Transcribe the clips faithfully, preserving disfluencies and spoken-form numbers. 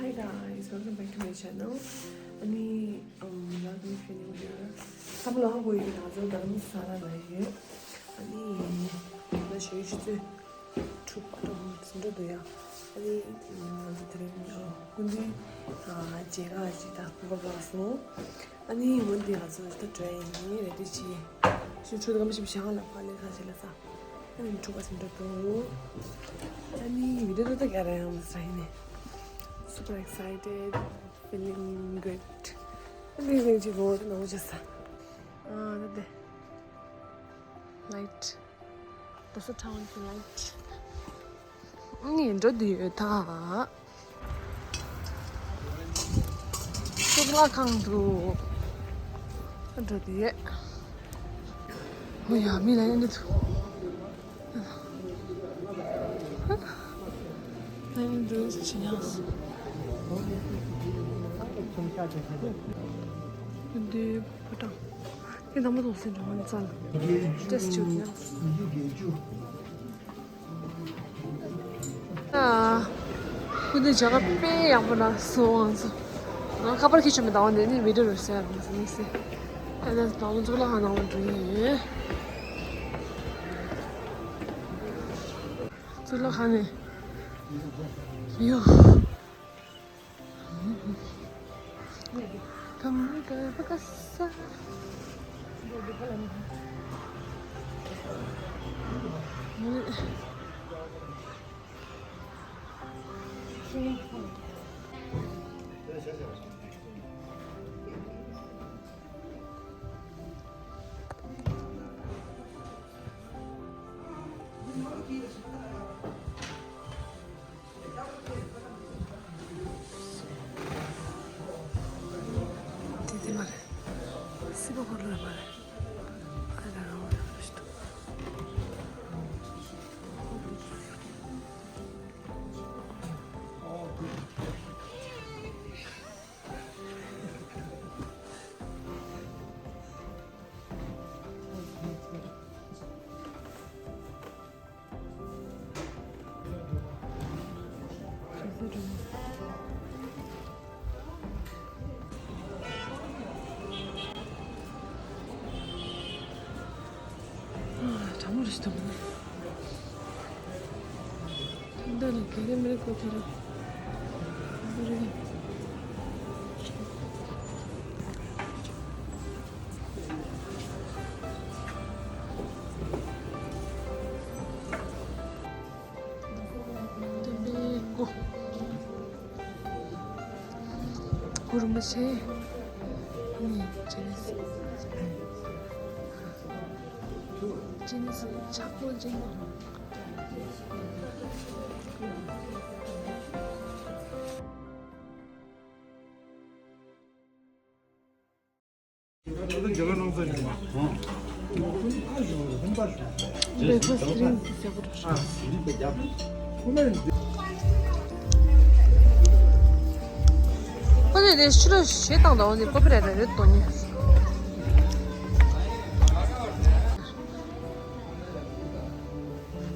Hi guys, welcome back to my channel. ཨ་ནི་ཨམ། welcome if you're new here. ཁམས་ལོ་ཧ་གོ་ཡི་ང་ཚོ་རྡ་རམ་ས་ལ་ལ་ཡོད། ཨ་ནི་ང་ཞོལ་ཆུ་ཚོད་དྲུག་པ་དང་ཟིན་འགྲོ་འདུག་ཡ། ཨ་ནི་ང་ཚོ་དེ་རིང་སྐུ་མདུན་མཇལ་ཁ་ཅིག་ད་འགོ་བ་སོང་། ཨ་ནི་འོན་ཏེ་ང་ཚོ་ད་འགྲོ་ཡ་ཡིན། རེ་ལྟོས་བྱེད། ཞུ་ཆུ་དགམ་ཞིབ་བྱ་ལ་ཕ་ལེ་ཁ་ཞིག་ལ་ས། ཨ་ནི་དྲུག་པ་ཟིན་འགྲོ་འདུག་ཨ་ནི་བི་ཌིའོ་ཏོག་ཏོག་རྒྱག་ར་ཡང་མ་ས་ཡིན་ནི། Super excited, feeling good. ཨ་ནི་རིང་ཅིག་གོ་ནོ་ཅི་ས། ཨ་ད་དེ། Light. That's a town light. ངས་འགྲོ་འདི་ཡོད་ད། གཙུག་ལག་ཁང་དུ་འགྲོ་འདི་ཡོད། ཨོ་ཡ་མི་ལ་ཡན་འདུག་ལ་ཡན་འདུག་ཅི་ཡང་། འདི་ཕོ་བྲང་། ཁྱེད་དང་མ་གཏོགས་སེམས་ཀྱི་ངོ་ནས་བཙལ། ཏེས་བཅུག་ཡང་། ཨ། སྐུ་མདུན་མཇལ་ཁ་དཔེ་ཡག་པོ་ལ་སོང་ང་ཚོ། ང་ཁ་པར་ཁྱེར་བྱུང་མེད་ད་འོ་འདི་ནི་བི་ཌིའོ་རུ་ཟེར་ར་མ་ཟེར་ནི་སེ། ཨ་ནི་ད་ང་ཚོ་གཙུག་ལག་ཁང་ནང་ལ་འགྲོ་ཡིན། གཙུག་ལག་ཁང་ནས། ཡོ། དེ་དེ་མ་རེད། སྲིད་པ་འཁོར་ལོ་མ་རེད། ཨ་ད་རང་རང་རེད་ཤི་ཏོ། ཨ། གྲང་མོ་རེད་ཤི་ཏོ། འདི་ལ་ག་རེ་མི་རེད་གོ་ཐ་ར། འདི་རེད། འདི་པའི་སྒོ། གུར་མི་ཆེ། ནི་ཅི་ནི་སི། ཅི་ནི་སི་ཆག་པོ་ཅན། Breakfast drink ཟེར་གོ་ཐོག་ཁོ་ཚོས་དེ་ཕྱི་ལོགས་བཞེས་བཏང་དང་འོ་ནི་ཀོ་པི་རའེ་ཊི་རེད་དོ་ནི།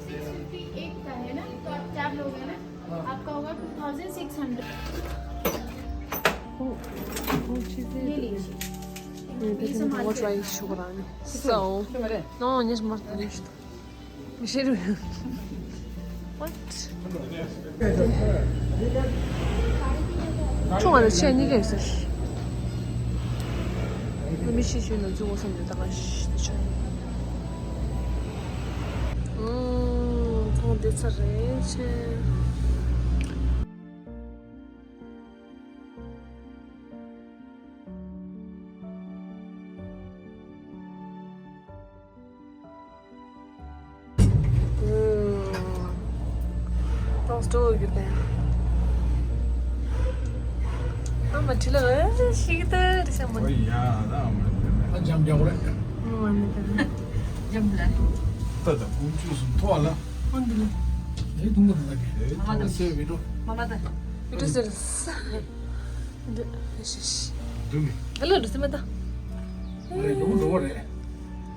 six fifty एक का है ना, तो आप चार लोग हैं ना, आपका होगा two thousand six hundred. Oh, oh, she's ये लीजिए। ये तो बहुत वाइट शुक्रान। So, no, yes, मत नहीं। What? ཁྱོད་ང་ལ་ཆས་གཉིས་ཀ་ཡོད་ཟེར། མི་ཤེས་ཤོད་ན་བཙུན་མོ་བསམ་དུས་ད་ག་ཤི་ཆོད། ཨུམ། ཚོང་བསྡད་ཚར་རེད་ཆེ། ཏོག་ཙམ་སྤྲོ་བོ་གྱུར་པས། ཨ་མ་ཁྲི་ལ་ཨེ་ཤིག་ཏུ་རི་ཤ་མོ། ཨོ་ཡ་ད་ཨ་མ་ད་འཇམ་རྒྱག་རེད། ཨ་མ་ནི་ད་འཇམ་ལ། ད་ད་ཀུང་ཅུ་སུ་ཐོ་ལ། ཨོ་འདི་ལ། ཨེ་དུང་ག་དུང་ག་གི། ཨེ་དུང་ག་སེ་བི་ཏོ། མ་མ་ད། བི་ཏོ་སེ་ལ་ས། འདི་ཨེ་ཤི་ཤི། འདུག་མི། ད་ལ་འདུག་སེ་མ་ད། ཨེ་ཡོང་འགྲོ་བ་རེད།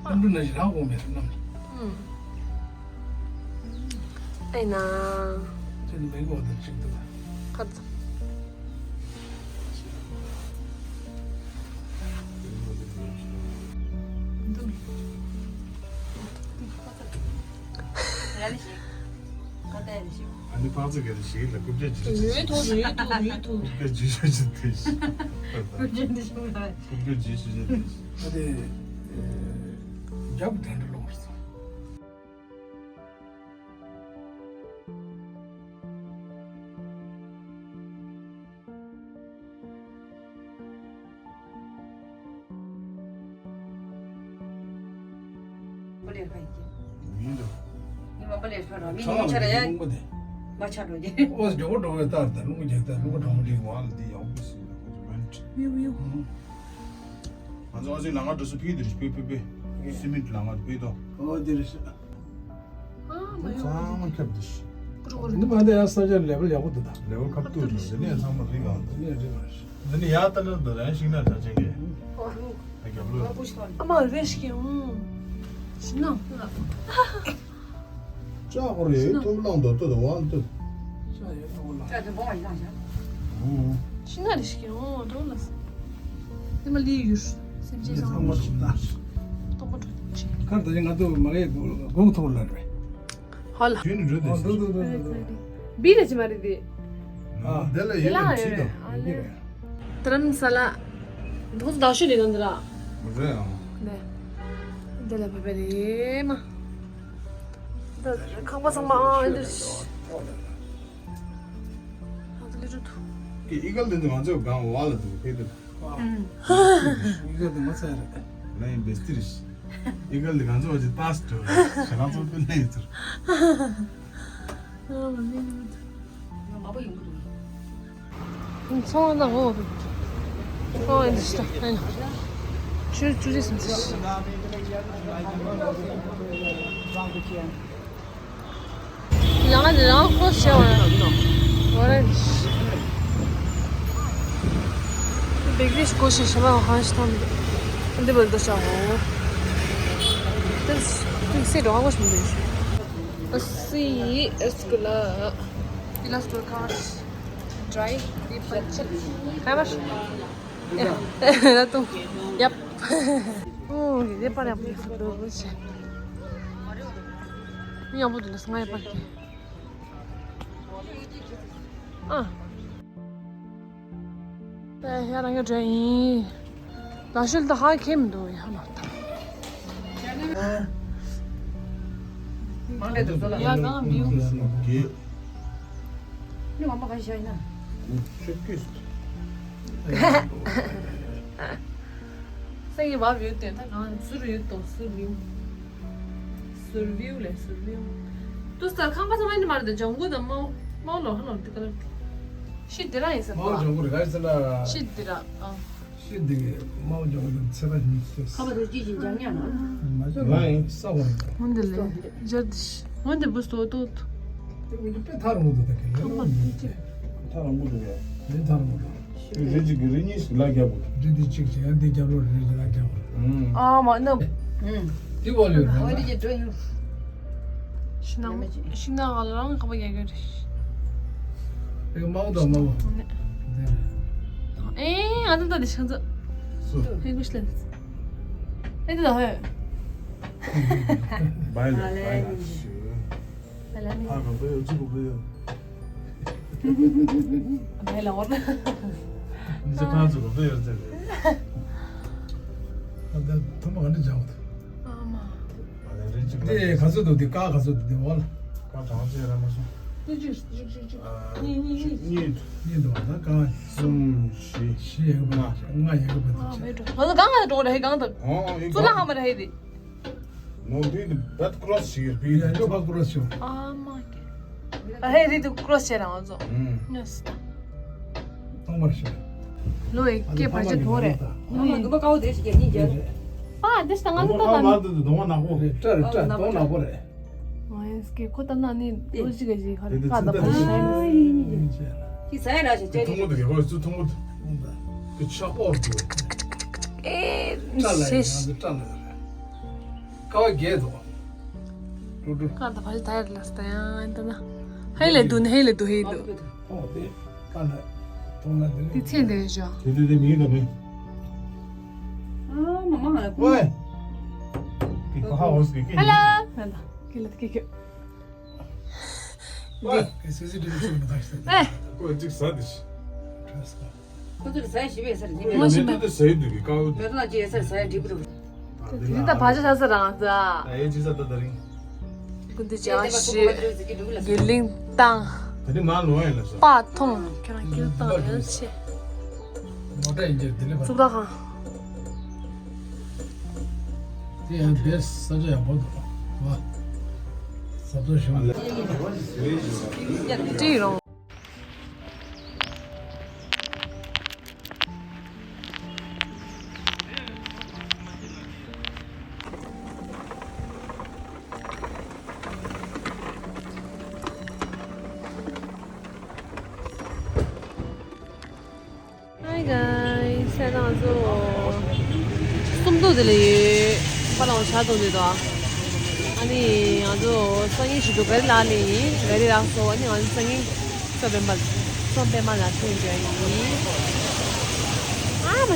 ཨ་འདུག་ན་ཞི་རང་དགོངས་མེད་ནམ། ཨུམ། ཨེ་ན། ཁྱེད་འདི་མེད་དགོངས་དེ་ཅིག་འདུག་ལ། ཁ་ཚ། འདི་ཕག་ཚོད་ག་རེ་ཞིག་ལ་རྐུབ་བཀྱག་ཇི་ཞིག་ཡོད་ཐོག་ཡོད་ཐོག་ཡོད་ཐོག་རྐུབ་བཀྱག་ཇི་ཞིག་ཇི་ཞིག་དེ་ཞིག་རྐུབ་བཀྱག་འདི་ཞིག་ལ་རྐུབ་བཀྱག་ཇི་ཞིག་ཇི་དེ་ཞིག་ཨ་དེ། རྒྱབ་དེ་འདྲ་ལོག་སོང་། པ་ལེར་ཕ་ཡིན་གྱི། མིན་འདུག་མི་མ་པ་ལེར་ཕ་ར་མི་ཉུང་ཆ་ར་ཡ། རླུང་པ་དེ། མ་ཆ་འགྲོ་གྱི། ཨོ་ཇོ་གོ་འགྲོ་བའི་ལྟར་དང་རླུང་རྒྱག་སྟེ་རླུང་པ་གྲང་མོ་ཅིག་བ་ལ་འདི་ཡག་པོ་ཞིག་ལ་ཁོ་ཚོ་མན། ཡུ་ཡུ། ང་ཚོ་ཨ་ཚོའི་ལམ་ཁ་འགྲོ་ས་ཕི་དེ་རེད་པེ་པེ་པེ། སི་མེན་ཊི་ལམ་ཁ་ཕི་དོ། ཨོ་དེ་རེད་ཤག་ཨ་མ་ཡོང་། ཚང་མ་ཁྱབ་དེ་ཤི། འདི་མ་འདི་ཡང་ས་ཆ་ལེ་བལ་ཡག་པོ་འདུག་ད། ལེ་བལ་ཁབ་ཏུ་རེད། འདི་ནས་ཚང་མ་རིག་གང་འདུག་འདི་ནས་རིག་མ་རེད། འདི་ནས་ཡར་ལྟ་ན་འདི་རང་ཤིང་ནགས་གྲགས་ཅན་གྱི། ཨ་རྒྱབ་ལོ། ཨ་མ་རེ་ཞིག་ཡོང་། ཤིང་ནགས། ལྕགས་ཁོ་རེ་ཐུབ་ལང་དོ་ཏོ་དོ་ཝང་ཏུ། ཤིང་ནགས་རེ་ཞིག་ཡོང་འགྲོ་ལ། དེ་མ་ལི་ཡུར་སེམས་ཅན་ཚང་མ་ཞིག་ན། ཏོག་པ་འགྲོ་ཆེ། ཁར་ད་ང་ཚོ་མ་གའི་གོང་ཐོག་ལ་རེད། ཧོ་ལ། ཁྱོད་ནི་འགྲོ་དེ་ཨོ་འདུག་འདུག་འདུག་འདུག་བི་ར་ཅི་མ་རེད་དེ། ཨ་དེ་ལ་ཡོད་ལ་ཅི་དང་། དྷ་རམ་ས་ལ། འདུག་ཟླ་ཤོད་ལས་དོན་དེ་ར། མ་རེད་ཨང་། ནས། དེ་ལ་བབས་པ་རེད་མ། ད་ཁང་པ་ཚང་མ་ཨང་ཨེ་འདུག་ཨང་དེ་ལས་འགྲོ་ཐུབ། ཀི་ཨི་གལ་དེ་ཚོ་ང་ཚོ་གང་བ་ལ་འདུག་ཕེ་དེ། ཨི་གལ་དེ་མ་ཚད་རེད། ལ་ཡིན་བེ་སྟི་རེད། ཨི་གལ་དེ་ང་ཚོ་བ་ཅི་ཏཱས་འགྲོ་རེད། ང་ཚོ་ཕེ་ལ་ཡིན་ཚུར། ཚོང་ལ་འོ། ཚོང་ཨེ་འདི་ཤི་ད་ཨེ་ན། ཆུ་ཆུ་རེ་སུམ་ཚེ། ཡང་ནི་རང་ཁོ་བྱས་བ་ཡང་ནོ། ཝ་ར་ནི་ཤི། བེག་རིས་གོ་ཤེས་ཤེས་མ་ཧང་ཤི་ཐང་། འདི་བར་དུ་ཤ་ཧོ། ཏིག་སེ་འགྲོ་ཧ་གོ་ཤི་མི་འདུག་ཨ་སི་ཨེ་སི་ཀུ་ལ། ཏི་ལ་སི་ཀུ་ལ་ཁ་ཤི། ཌི་རའི་ཏི་པན་ཆི། ཁ་བ་ཤི། ད་དུང་ཡབ། ཨོ་ཡེ་པར་ཡག་པོ་ཡོད་ཤག་འདུག་ཟེར། མི་ཡག་པོ་འདུག་ལ་ང་ཡེ་པར་གྱི། ཨ། ད་ཡ་རང་ཡ་འདྲ་ཡིན། ལ་ཤུལ་ད་ཧ་ཁེ་མི་འདུག་ཡ་མ་ད། ཡ་གང་མི་ཡོང་། ནི་ཝ་མ་ག་ཤ་ཡིན་ན། ཆུ་ཀིས། སེང་གེ་བབ་ཡོད་དེ་ད་གང་ཟུར་ཡོད་དོ་ཟུར་བིའུ། ཟུར་བིའུ་ལས་ཟུར་བིའུ། ཏུ་སྟར་ཁང་པ་ཚང་མ་ནི་མ་རེད་དེ་ལྗང་གུ་དང་མའོ་མའོ་ལོ་ཧ་ལོ་དེ་ག་ལ། ཤི་དེ་ར་ཡིན་ས་མའོ་ལྗང་གུ་རེད་ག་ཡིན་ས་ལ། ཤི་དེ་ར་ཨ། ཤི་འདི་གི་དམའ་བ་འཇོག་གི་ཚེ་ར་ཉིན་ཚེ། ཁ་པ་དུ་ཅི་ཞིག་འཇམ་ཉག་ན། མ་ཟ་ལ་ཡིན་ས་བ་ཡིན། འོན་ཏེ་ལེ་འཇར་དི་ཤི། འོན་ཏེ་བུ་སྟོ་ཏོ་ཏོ། དེ་མི་འདུག་དཔེ་ཐག་རིང་པོ་འདུག་ད་གི་ལེ་ཁ་པ་དུ་ཅི། ཐག་རིང་པོ་འདུག་གས། དེ་ཐག་རིང་པོ་འདུག་རེ་གཅིག་གི་རེ་གཉིས་ཤིག་ལ་རྒྱབ་དགོས། རེ་འདི་གཅིག་བྱས་ཡང་འདི་རྒྱབ་ལོ་རེ་རེ་ལ་རྒྱབ་དགོས། ཨ་མ་ནུབ། དེ་བ་ལོས་རེད། འོན་ཏེ་ཅི་འགྲོ་ཡིན། ཤིང་ནགས་ཤིང་ནགས་ལ་རང་ཁ་པ་རྒྱག་གི་རེད། དེ་མང་དང་མང་། ཨེ་ཨ་ད་ད་དེ་ཤང་ཚ། སུ། ཧེ་གུ་ཤ་ལན། ཨེ་ད་ད་ཧེ། བའི་ལ་བའི་ལ་ཤུ། བའི་ལ་ནི། ཕ་ག་བའི་ཡོ་ཅི་གུ་བའི་ཡོ། བའི་ལ་འོར་ལ། ནི་ཚེ་ཕ་ཚུ་གུ་བའི་ཡོ་ཅི་གུ། ཨ་ད་ཐོག་མ་ག་འདྲ་སྦྱང་བ་ད། ཨ་མ། ཨ་ལས་རེ་གཅིག་ལ། དེ་ག་ཚོད་འདུག་དེ་ཀ་ག་ཚོད་འདུག་དེ་འོ་ལ། ཀ་གྲངས་ཅན་ར་མ་སོང་། ཏི་ཅིག་ཅིག་ཅིག་ཅིག་ཨ་གཉིས་གཉིས་གཉིས། གཉིས་འདུག་ད་ཀ་གསུམ་བཞི། བཞི་ཡོད་པ་ལྔ་ཡོད་པ་ཨ་འདུག་མེད་འགྲོ། ང་ཚོ་གང་ག་འགྲོ་རེད་ཧེ་གང་དང་། ཨོ་ཨོ་ཚུར་ལ་ཧ་མ་རེད་ཧེ་དེ། ནོ་དེ་དེ་བད་ཀྲོ་སི་ཞིག་རེད་པས། ཡ་ཅོ་བད་ཀྲོ་སི་ཞིག་ཨ་མ་ཀེ། ཨ་ཧེ་རི་དུ་ཀྲོ་སི་བྱས་རང་ཚོ། ཨུམ། ནོས་ད། ཐོང་པར་ཤོད། ལོ་ཡི་སྐེ་བར་ཆད་དོ་རེད། ཨ་མ་གི་མ་ཀའོ་དེ་ཞིག་གཉིས་རྒྱལ། ཨ་དེ་ཞིག་ང་ཚོ་ད་ད་ནི། དོ་མ་ནག་པོ་རེད། ཏྲ་རེད་ཏྲ་དོ་ནག་པོ་རེད། ང་ཡི་སྐེ་ཁོ་ད་ན་ནི་ལོ་ཞིག་ག་ཞིག་ཧ་རེ་ཀ་ད་བར་ཆད་ཤི་ས་ཡ་ར་ཞིག་ཅེ་རི། ཐོང་པོ་དེ་ག་བར་ཚུ་ཐོང་པོ་དེ་ཆག་པོ་རེད། ཨེ་ཏྲ་ལ་ཡིན་ང་ཚོ་ཏྲ་ལ་རེད། ཀ་བ་བརྒྱད་དོ། ཀྲུ་ཀྲུ། ཀ་ད་ཕ་ཞི་ད་ཡར་ལ་སྟ་ཡང་ད་ན། ཧེ་ལེ་དུ་ནི་ཧེ་ལེ་དུ་ཧེ་དུ། ཨོ་དེ་ཀ་ན་ཐོང་ན་དེ་ནི། དེ་ཚེ་འདི་རེད་ཤག་དེ་དེ་དེ་མིང་དང་མིང་། ཨ་མ་མ་ཧ་ལ་ཀུ། ཝེ། ཀི་ཁ་ཧ་འོ་སི་ཀི་ཀི། ཧེ་ལོ། ཧེ་ལོ། ཀི་ལ་ཀི་ཀི། འདི། ཨེ། ཁོ་གཅིག་ཟ་དེ་ཤི། ཁོ་ཚོར་ཟ་ཞིབ་ཡས་སར་འདི་མེད། ངོ་ཤེས་མེད། དེ་ཟ་ཡི་འདུག་གི་ཀ་བོ་མེ་ཏོག་ལ་ཅི་ཡས་སར་ཟ་ཡ་འགྲིག་པོ་འདུག་དེ་ནི་ད་བ་ཆ་ཆ་ས་རང་ཟ། ཨ་ཡེ་ཅི་ཟ་ད་ད་རིང་། ཀུན་ཏུ་བྱ་བ་ཞིག་དགེ་ལིང་བཏང་། ད་ནི་མ་ལོ་ཡིན་ལ་ཟ། པ་ཐོང་། ཁྱོད་རང་སྐྱིད་ཐང་ཡོད་ཆེ། མོ་ཊ་ཡིན་གྱི་དེ་ནི་བ། ཚུགས་ཐག་ཁང་། དེ་ཡང་དེ་ས་ཆ་ཡག་པོ་འདུག་བ། ཟབ་ཏོ་བྱུང་། ཀྲི་རོང་། Hi guys, ད་ང་ཚོ་སུམ་མདོ་དེ་ལ་ཡོད། པ་ལང་ཆ་དོ་དེ་དོ། ཨ་ནི་ང་ཚོ་སང་ཉིན་ཞིག་ཏུ་ག་རི་ལ་ནི་ཡིན། ག་རི་ལ་སོ། ཨ་ནི་ང་ཚོ་སང་ཉིན་སོ་པེ་མ་སོ་པེ་མ་ལ་ཐོན་རྒྱུ་ཡིན། ཨ་མ།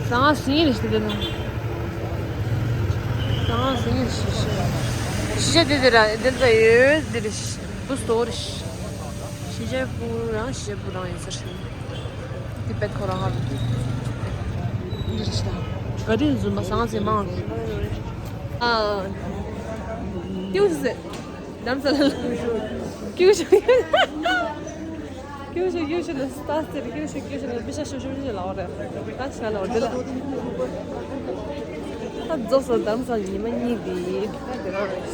ཟང་ཟིང་རེ་ཞིག་དེ་ན། ཟང་ཟིང་རེ་ཞིག་ཞིག་ཞིག་དེ་དེ་ར་དེ་ལ་ཡོད་དེ་རེ་ཞིག་བུ་སྟོ་རེ་ཞིག་ཞི་ཅེ་པུ་རང་ཞི་ཅེ་པུ་རང་ཡིན་ཟེར། དེ་པད་ཁོ་རང་ཧ་ལ་འདི་རེད་ཤི་ད། ག་དུས་རྫུན་མ་ཟང་ཟིང་མང་། ཨ། ཀྱུ་ཟེ། དམ་ས་ལ། ཀྱུ་ཤི། ཀྱུ་ཤི་ཀྱུ་ཤི་ལ་སྟ་སྟེར་ཀྱུ་ཤི་ཀྱུ་ཤི་ལ་པི་ཤ་ཤུ་ཤུ་ཤུ་ལ་འོ་རེད། ད་ཤ་ལ་འོ་དེ་ལ། ད་རྫོགས་སོ་དམ་ས་ཉི་མ་གཉིས་དེ། ད་དེ་རང་རེད།